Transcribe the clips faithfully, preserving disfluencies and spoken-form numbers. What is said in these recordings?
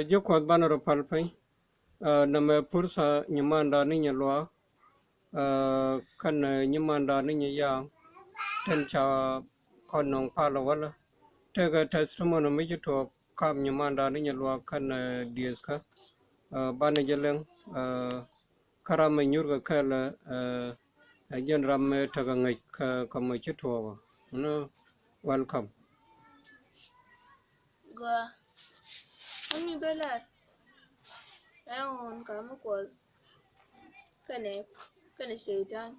Ji̱ Kuɔth banɛ rɔ pal piny. Nɛmɛ pursa nyimandan ni nyi luaak kɛnɛ nyimandan ni nyi yaŋ tin ca kɔn nɔŋ pal walɛ. Tekɛ testimony mi ci tuɔɔk kam nyimandan ni nyi luaak kɛnɛ dieth kä banɛ jɛ leŋ. Kä ram mi nyuur kɛ kɛɛlɛ ɛ jɛn ram mi tekɛ ŋäc kɛ kɛ mi ci tuɔɔk. Ni welcome. Gɔaa. Ɣän mi bä lar ɛ ɣɔn ka mi Kuɔth kɛnɛ kɛnɛ Cɛy-tan.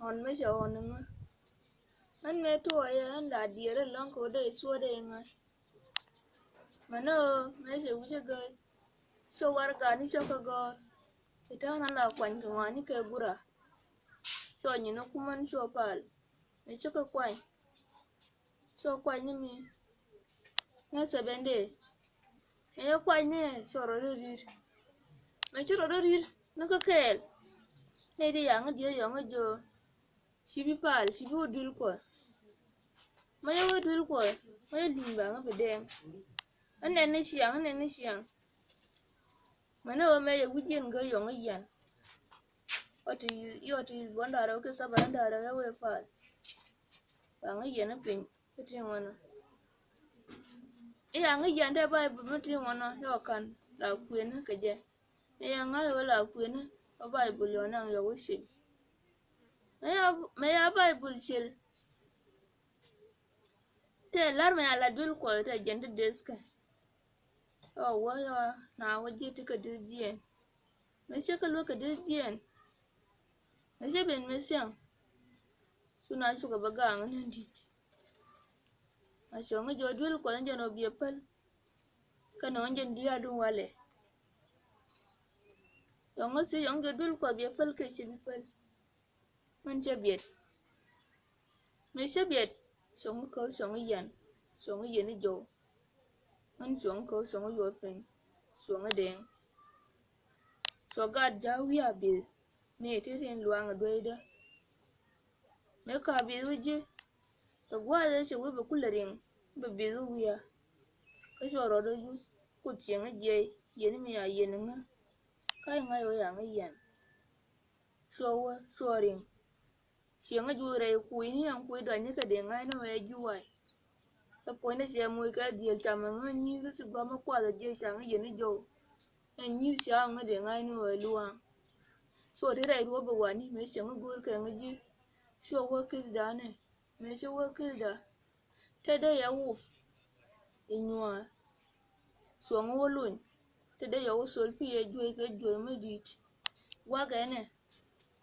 Ɣɔn mi cɛ ɣɔn iŋä? Ɣän mi tuɔɔk yɛ ɣän la diɛɛr ɛlɔ̱ŋ kɛ ɣöö dee cuɔt dee iŋä? Mɛnɛ ɣöö mëë cɛ wi̱cä gäy, cɛ warɛgani cä kɛ gɔ̱r. Cɛ ta̱a̱ na la kuany kɛ ŋɔaani kɛ gura. Cɛ nyin ni kumän cɛ pal. Mëë cä kɛ kuany, cɛ kuany ni mi nɛ seven day. Mëë cɛ kuany ni cɛ rɔ dee ri̱t. Mëë cä rɔ dee ri̱t ni kä kɛɛl. Nɛy ti yaŋ i̱ dieth yɔŋ i̱ jiö, ci bi pal, ci bi wä duel Kuɔth. Mɛ yɛ wä duel Kuɔth, mɛ yɛ li̱ny ba ŋä bi dɛŋ. Ɛ nɛn ni ciaŋ, ɛ nɛn ni ciaŋ. Mɛ ni ɣöö mɛ yɛ wi̱c yɛn gä yɔŋ i̱ yɛn. Ɔ ti, ɔ ti buɔ̱n da̱rɛ wä ki saba da̱rɛ wä wee pal. Ba ŋä yɛn i̱ piny. Kä ti ŋuɔnɔ i̱ yaŋ i̱ yɛn dee Baibul mi ti ŋuɔnɔ yɔ kan la kuëni kɛ jɛ. Mɛ ya ŋa̱c ɣöö la kuëni ɔ Baibul yɔ naŋ yɔ wä cil. Mɛ ya, mɛ ya Baibul cil. Tɛ lar mɛ ya la duel Kuɔth tɛ jɛn ti deth kɛ. Yɔ wä yɔ na wä ji̱ ti kɛ deth jiɛn. Mɛ cä kɛ luäk kɛ deth jiɛn. Mɛ cä ben mɛ thiaŋ. Cu na cukɛ bä gaŋ ni di̱t. A cɔŋ i̱ jɔw duel Kuɔth in jɛn ɔ biɛ päl. Kä nɔŋ in jɛn diaal duŋ walɛ. Yɔŋ i̱ thiec yɔŋ jɛ duel Kuɔth biɛ päl kɛ ci bi päl. Ŋän cɛ biɛt. Mëë cɛ biɛt, cuɔ̱ŋ i̱ käw cuɔ̱ŋ i̱ yɛn, cuɔ̱ŋ i̱ yɛn i̱ jɔw. Ŋän cuɔ̱ŋ i̱ käw cuɔ̱ŋ i̱ yuɔth piny, cuɔ̱ŋ i̱ dɛŋ. Cuɔ gat ja̱a̱k wi̱i̱ a bi̱th mëë ti tin luaŋ i̱ dueydä. Mëë ka bi̱th wi̱c ji̱ kɛ gua̱a̱th ëë cɛ wi̱i̱ bɛ kulɛ riŋ bɛ bi̱th wi̱i̱ wi̱i̱ a. Kä cuɔ rɔɔdä yuth Kuoth cieŋ i̱ jiɛc yɛn i̱ mi a yɛn i̱ ŋä. Kä i̱ ŋa̱c ɣöö yaŋ i̱ yɛn. Cuɔ wä cuɔ riŋ. Cieŋä juuc rɛy kuc ni ɛn kuc dɔ̱ny ni kɛ dee ŋa̱cni wee juwac. Ɛ puɔ̱nydɛ cɛ moc kɛ dhiel cam ɛŋä nyi̱i̱th kä ci gua̱a̱m ɛ kuath ɛ jiɛc caŋ i̱ yɛn i̱ jɔw. Ɛn nyi̱i̱th ca ɛŋä dee ŋa̱cni wee luaaŋ. Cuɔ ti rɛy ruɔ̱p ɛ wani mëë cieŋä go̱o̱r kɛ ŋä ji̱. Cuɔ wä kithdanɛ mëë ci wä kithda. Te dee yɛ wup i̱ nyuaar. Cuɔ̱ŋ wä luny te dee yɛ wä thol pi̱i̱ yɛ juey kɛ juey mi di̱i̱t. Wakɛ nɛ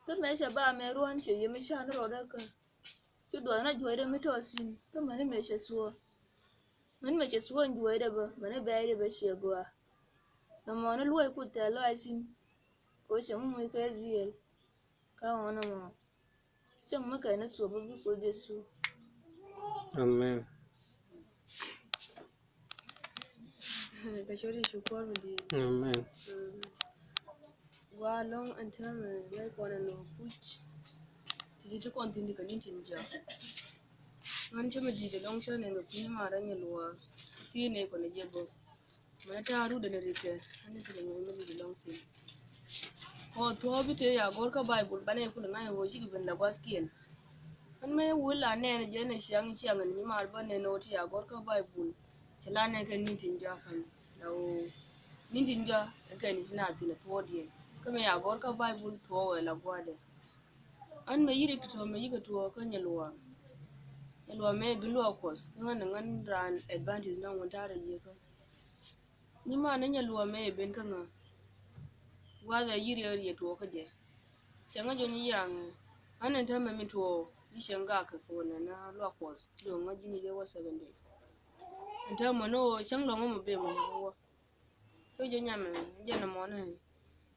kä mëë cɛ ba mɛ ruɔ̱n cɛ yɛ mi can rɔɔdɛ kä. Ci duɔth na juɔydɛ mi tɔɔth thi̱n kä mäni mëë cɛ thuɔ̱ɔ̱. Mäni mëë cɛ thuɔ̱ɔ̱ in juɔydɛ bä mäni bɛɛydɛ bä ciɛ gɔaa. Nɔmɔ ni luɔc Kuoth tɛ̈th lɔaac thi̱n. Kɛ ɣöö cɛ mi moc kɛ dhieel. Kä ɣɔ̱n ɛmɔ cäŋ mi kɛn ni thuɔ̱p bä bi Kuoth Yecu. Amen. Kɛ cɔl Yecu kuɔr mi di̱i̱t. Amen. Gua lɔŋ ɛn täämɛ mɛ kɔn ɛn lɔ puc. Ti ti ti kɔn thi̱n ti kɛ ni̱n tin jɔak. Ŋän cä mi di̱i̱t ɛlɔŋ cä nɛn kɛ kui̱ ma rɛny ɛluɔa. Thi̱n ɛ kɔn ɛ jɛ bä. Mɛ ta̱a̱ rut ɛn rikɛ ɛn ti kɛ nyɔny mi di̱i̱t ɛlɔŋ thi̱n. Kɔ thuɔ̱ɔ̱p i̱ tëë ya gɔ̱r kä Baibul banɛ kulɛ ŋa̱c ɣöö cikɛ ben la gua̱thkiɛn. Ɣän mëë wul la nɛɛn jɛ nɛ ciaŋ ciaŋ ni nyi mal bä nɛn ɣöö ti ya gɔ̱r kä Baibul. Cɛ la nɛn kɛ ni̱n tin jɔak ɣän la ɣöö ni̱n tin jɔak ɛ kɛn i̱ ci na thi̱n ɛ thuɔɔdiɛn. Kä mëë ya gɔ̱r kä Baibul thuɔɔk ɛ la gua̱dɛ. Ɣän mëë yi̱ rik ti tɔ̱ mëë yikɛ tuɔɔk kä nyɛ luɔa. Nyɛ luɔa mëë bin luɔk Kuɔth kä ɣän ɛ ɣän raan advantage na ŋun ta̱rɛ yiëkä. Nyi man ni nyɛ luɔmɛ yɛ ben kä ŋä. Gua̱a̱th ɛ yi̱ riɛk riɛ tuɔɔk kä jɛ. Cɛ ŋä jɔny i̱ yaŋ ɛ ɣän ɛn täämɛ mi tuɔɔk ji̱ cɛ ŋa kɛ kɛ wä nɛ na luak Kuɔth ti dɔ̱ŋ ŋä ji̱ ni jɛ wä seven day. Ɛn täämɛ ni ɣöö cäŋ lɔ̱ŋ mɛ ben mɛ wä. Kä jɛ nyamɛ jɛ nɛ mɔnɛ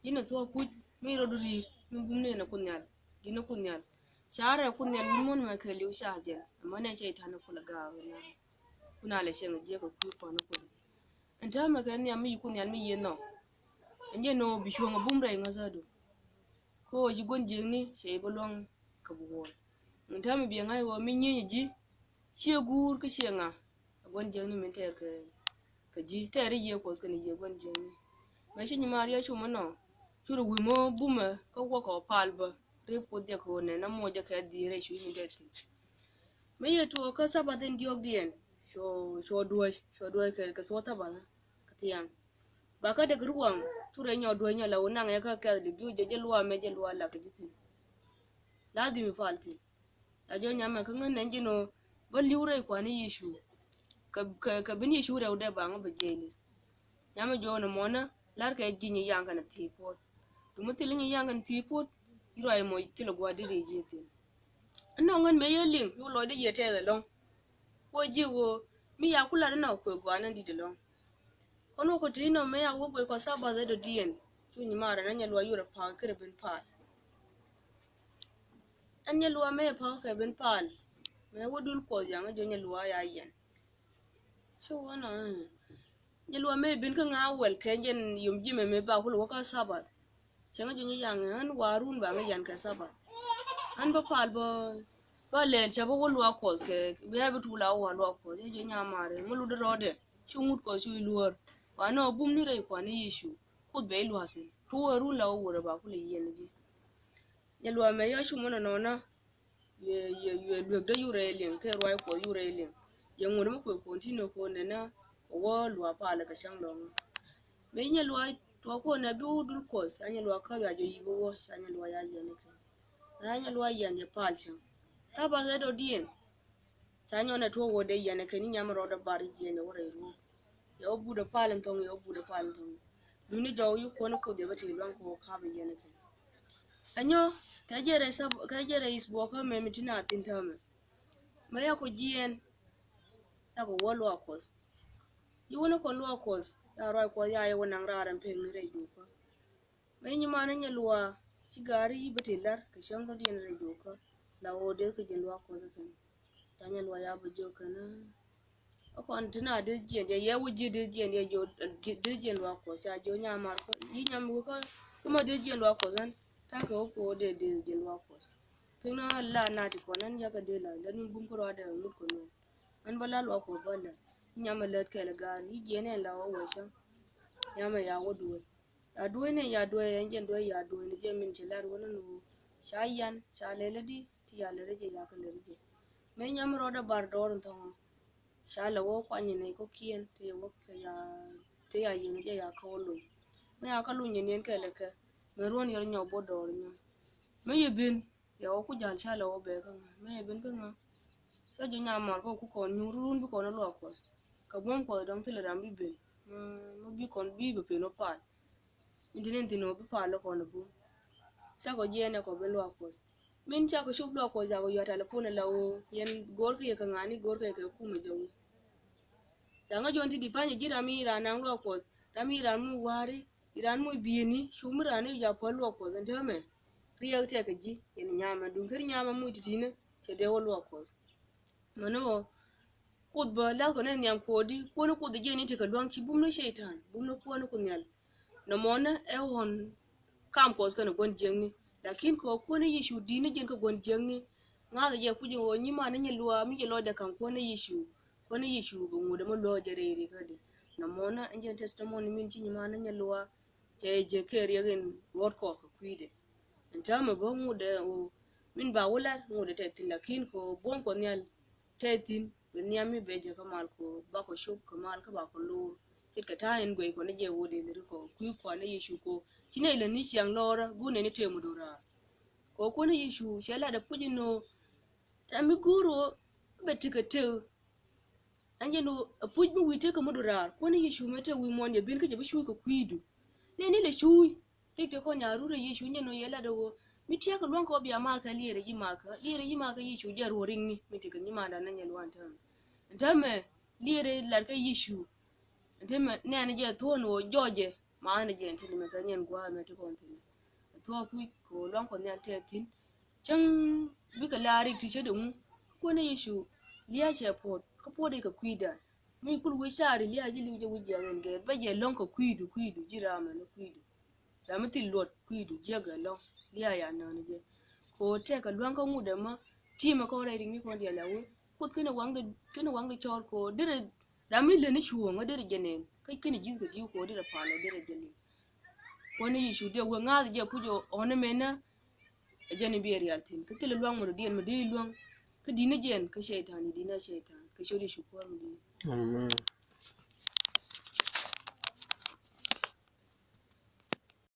ji̱ ni thuɔɔk puc mi rɔdu ri̱i̱t mi bum ni ɛn ɛ Kuoth Nhial. Ji̱ ni Kuoth Nhial ca rɛ Kuoth Nhial wi̱n muɔ̱n mɛ kɛ li̱w ca jɛn ɛmɔ nɛ cɛ i̱ ta̱n ɛ Kuoth ɛ gaak ɛ na. Kun a lɛ cieŋ jiɛk kɛ kui̱ kɔn kul. Ɛn täämɛ kɛ nhiam mi yi kun nhial mi yieen nhɔk. Ɛn jɛ nɔ bi cuɔ̱ŋ a bum rɛy ŋäthädu. Kä ɣöö ci gua̱n jiäkni cɛ yi bä luäŋ kɛ bi wuɔl. Ɛn täämɛ biɛ ŋa̱c ɣöö mi nyieny ji̱ ciɛ guur kä ciɛ ŋa. A gua̱n jiäkni min tɛɛr kɛ Ji̱ tɛɛri yiëë Kuɔth kɛnɛ yiëë gua̱n jiäkni. Mɛ ci nyimaar Yecu mɔ nɔ, curɛ wi̱i̱ mɔ bumɛ kä wäkɛ ɔ pal bä. Ri Kuoth jɛ kɛ ɣöö nɛn na moc jɛ kɛ dhi̱i̱r rɛy cuc mi dee thi̱n. Mëë yɛ tuɔɔk kä Thabath in diɔ̱ɔ̱kdiɛn, cuɔ, cuɔ duäc, cuɔ duäc kɛ, kɛ thuɔ̱k Thabath kä thiaŋ. Ba kä dek ruɔ̱ŋ, curɛ nyɔ duäc nyɔ la wä naŋ ɛ kä kɛth lik, ji̱ wä jɛ, jɛ luaak mɛ, jɛ luaak lak kɛ ji̱ thi̱n. La dhi̱i̱m pal thi̱n. La jɔ̱ɔ̱ny nyamɛ kä ŋän nɛn ji̱n ɣöö bä li̱w rɛy Kua̱r ni Yecu. Kɛ, kɛ, kɛ ben Yecu rɛw dee baŋä bɛ jiɛc li̱th. Nyamɛ jɔ̱ɔ̱n ɛmɔnä la̱rkɛ ji̱ nyi yaŋ kɛnɛ thiec puɔ̱t. Duŋ mi thilɛ nyi yaŋ kɛnɛ thiec puɔ̱t, i̱ ruac ɛmɔ thilɛ gua̱a̱r di rɛy ji̱ thi̱n. Ɛnɔ ŋän mëë yɛ liŋ, yuk lɔcdä yɛ tɛth ɛlɔ̱ŋ. Kuɔ ji̱ ɣöö mi ya ku lat inɔ kuɛ gɔaa ni di̱t ɛlɔ̱ŋ. Kɔn wä kɔ ti inɔ mëë ya wä guic kɔ Thabath ɛ dɔ̱diɛn. Cu nyimaar ɛn anyɛ luaak yurɛ pa̱a̱k kɛ rɛ ben pa̱a̱l. Ɛn nyɛ luaak mëë pa̱a̱k kɛ ben pa̱a̱l. Mëë wä dul Kuɔth yaŋ ɛ jɔ̱ nyɛ luaak ya yɛn. Ci wä nɔ, nyɛ luaak mëë ben kä ŋa̱a̱ wɛl kɛ jɛn yom ji̱ mɛ mëë ba kulɛ wä kä Thabath. Cäŋ jɔ̱ nyi yaŋ ɣän wa̱a̱ run ba ŋäc yan kɛ Thabath. Ɣän bä pal bä, bä lɛl cä bä wä luaak Kuɔth kɛ, bia bi tuul a wä luaak Kuɔth. Yɛ jɛ nyamaar mi lut rɔɔdɛ, cu ŋut Kuɔth cu iluɔr. Wa nɔ bum ni rɛy Kua̱r ni Yecu, Kuoth bɛ iluaak thi̱n. Tuul ɣän run la wä wurɛ ba kulɛ yiɛn ji̱. Nyɛ luaak mɛ yɔ cu mɔnɔ nɔnɔ. Yɛ, yɛ, yɛ luek dee yurɛ liŋ, kɛ ruac Kuɔth yurɛ liŋ. Yɛ ŋut mi kuɛ kuɔn ti ni kuɔn nɛnɛ, wä luaak palɛ kɛ cäŋ lɔŋ. Mëë nyɛ luaak tuɔɔk kɔn ɛ bi wä dul Kuɔth, a nyɛ luaak kä bia jɔ yi̱p wä, ca nyɛ luaak ya yɛn kɛ. A nyɛ luaak yɛn yɛ pal cäŋ. Thabath ɛ dɔ̱diɛn. Ca nyɔn ɛ tuɔɔk wä dee yɛn kɛ ni nyam rɔɔdɛ bar jiɛn yɛ wä rɛy ruɔ̱k. Yɛ wä budɛ pal in thɔŋ, yɛ wä budɛ pal in thɔŋ. Duni jɔw yi kuɔn Kuoth yɛ bä ti luaŋ kɛ wä kap yɛn kɛ. Ɛnyɔ, kɛ jɛ rɛy sab-, kɛ jɛ rɛy is buɔkä mɛ mi ti na thin täämɛ. Mɛ ya kɔ jiɛn, ya kɔ wä luaak Kuɔth. Yi wä ni kɔ luaak Kuɔth, ya ruac Kuɔth ya yɛ wä naŋ raar ɛn pek ni rɛy dukä. Mɛ nyimaar ni nyɛ luaak, ci gaari yi bä ti lar, kɛ cäŋ dɔ̱diɛn rɛy dukä. La wä dee kɛ jɛ luaak Kuɔth kɛn. Ca nyɛ luaak ya bä jiök kɛn. Ɛ kɔn ti na dee jiɛn, yɛ, yɛ wä ji̱ dee jiɛn, yɛ jiök, dee jiɛn luaak Kuɔth, ca jiök nyamaar kɔ, yi nyam wä kä, kä ma dee jiɛn luaak Kuɔth ɛn, ta̱a̱ kɛ wä kɛ wä dee, dee jiɛn luaak Kuɔth. Pek ni la na ti kɔn ɛn, yakɛ dee la, la ni bum kä ruaadɛ ŋut kɔn ɛn. Ɛn bä la luaak Kuɔth bä la, nyam ɛ lät kɛl ɛ gaar, yi jiɛn ɛn la wä wä cäŋ. Nyam ɛ ya wä duel. Ya duel ni, ya duel, ɛn jɛn duel, ya duel ni jɛ min ci lar wä ni nu. Ca yan, ca lɛl di, ti ya lɛl jɛ, ya kɛ lɛl jɛ. Mɛ nyam rɔɔdɛ bar dɔɔr in thɔŋɔ. Ca lɛ wä kuany ni kɔkiɛn, ti ya wä kɛ ya, ti ya yɛn jɛ ya kä wä luny. Mɛ ya kä luny ni ɛn kɛl ɛ kɛ. Mɛ ruɔn yɛr nyɔk bot dɔɔr nyɔk. Mɛ yɛ ben, yɛ wä ku jal ca lɛ wä bɛ kä ŋa. Mɛ yɛ ben kä ŋa. Ca jɛ nyam mal kɔ ku kɔn nyuur run bi kɔn luaak Kuɔth. Kɛ buɔ̱m Kuɔth dɔŋ thilɛ ram bi ben. Mɛ, mɛ bi kɔn bi bɛ pen wä pal. Min ti nin thin wä bi pal lɔ kɔn a bum. Cakɔ jiɛn ɛ kɔ ben luaak Kuɔth. Min cakɔ cop luaak Kuɔth cakɔ yua talipon ɛ la wä yɛn go̱o̱r kɛ yɛ kɛ ŋa̱ni go̱o̱r kɛ yɛ kɛ kumɛ jɔwi. Ca ŋä jɔn ti di pa̱nyɛ ji̱ ram i̱ ran naŋ luaak Kuɔth, ram i̱ ran mi wa̱ri, i̱ ran mi bi̱i̱ni, cu mi ran i̱ ja puɔl luaak Kuɔth ɛn täämɛ. Riɛk tɛk kɛ ji̱ yɛn nyamɛ duŋ ker nyamɛ muc ti ti̱nä cɛ dee wä luaak Kuɔth. Mɛn wä Kuoth bä la̱th kɔn in nhiam Kuɔth di, kuɔn Kuoth jiɛn i̱ ti kɛ lua̱ŋ ci bum ni cɛy-tan, bum ni kuɔn Kuoth nhial. Nɔmɔnä ɛ ɣɔn kam Kuɔth kɛnɛ gua̱n jiäkni. Lakin kɛ ɣöö kuäär ni Yecu di̱t ni jiɛn kä gua̱n jiäkni. Ŋa̱thɛ jɛ puc in ɣöö nyiman ni nyɛ luaak mi jɛ lɔcdɛ ka̱m kuäär ni Yecu. Kuäär ni Yecu bɛ ŋut ɛmɛ luɔ̱ɔ̱k jɛ rɛy rikädɛ. Nɔmɔnä ɛn jɛn testimony min ci nyiman ni nyɛ luaak. Cɛ jɛ kɛ riɛk in luɔt kɔɔk kɛ kui̱dɛ. Ɛn täämɛ bä ŋutdɛ ɣöö min ba wä lat ŋutdɛ tɛth thi̱n lakin kɛ ɣöö buɔ̱m Kuɔth nhial. Tɛth thi̱n bɛ nhiam mi bɛ jɛ kä mal kɛ ɣöö bakɔ cop kɛ mal kä bakɔ lo̱o̱r. Ce̱tkɛ ta̱a̱ in guɛc kɔn ni jɛ ɣöö dee lät kɔ kui̱ Kua̱r ni Yecu kɛ ɣöö ci nɛy lät ni ciaŋ lɔɔrä go̱o̱r nɛy ni tëë mi do̱raar. Kɛ ɣöö kuäär ni Yecu cɛ lat ɛ puc in ɣöö ram mi go̱o̱r ɣöö bɛ tekɛ tëë. Ɛn jɛn ɣöö ɛ puc mi wi̱i̱ tekɛ mi do̱raar kuäär ni Yecu mëë tëë wi̱i̱ muɔ̱ɔ̱n jɛ ben kä jɛ bi cuuc kɛ kui̱du. Nɛy ni lɛ cuuc. Rik ti kɔn ya rut rɛy Yecu nyɛn nɔ yɛ lat ɛ ɣöö mi tiɛɛk kɛ luäŋ kɛ ɣöö bia ma̱a̱th kɛ liɛɛrɛ ji̱ ma̱a̱th kɛ liɛɛrɛ ji̱ ma̱a̱th kɛ Yecu jɛ ruɔ̱ɔ̱r rikni mi ti kɛ nyimandan ni nyɛ lua̱a̱n täämɛ. Ɛn täämɛ liɛɛrɛ lat kɛ Yecu. Ɛn täämɛ nɛɛni jɛ thuɔ̱ɔ̱n ɣöö jɔɔcɛ ma̱a̱th ni jɛ ɛn ti ni mɛ kɛ nyɛn gua̱a̱th mɛ ti kɔn thi̱n. Ɛ thuɔ̱ɔ̱k puc kɛ ɣöö lua̱ŋ kɔn nhial tɛth thi̱n. Cäŋ bikɛ la rik ti cä dee ŋu kuäär ni Yecu lia̱a̱ cɛ puɔ̱t kä puɔ̱t ikɛ kui̱dan. Mi kul wec caari lia̱a̱ ji̱ li̱w jɛ wi̱c jiɛk ɛn gɛɛth bä jɛ lɔ̱ŋ kɛ kui̱du kui̱du ji̱ raamɛ ni kui̱du. Ram mi thil luɔt kui̱du jiäk ɛ lɔ̱ŋ lia̱a̱ ya nääni jɛ. Kɛ ɣöö tɛkɛ lua̱ŋ kä ŋut ɛmä ti̱mɛ kɔn rɛy rik ni kɔn diaal a wee Kuoth kɛnɛ waŋdɛ, kɛnɛ waŋdɛ cɔɔl kɛ ɣöö derɛ Ram mi leni cuɔ̱ɔ̱ŋ ɛ derɛ jɛ nɛn kä keni ji̱th kɛ ji̱ kɔ derɛ pal ɛ derɛ jɛ liŋ. Kuɔni Yecu diɛ wee ŋa̱th jɛ puc ɔ ɔni mɛnä. Ɛ jɛn i̱ biɛ rial thi̱n kä thilɛ luaŋ mɔdɔ diɛn mɛ dee luaŋ. Kä di̱n ɛ jɛn kä cɛytan i̱ di̱n ɛ cɛytan kä cɔt Yecu kuɔr mɛ dee. Amen.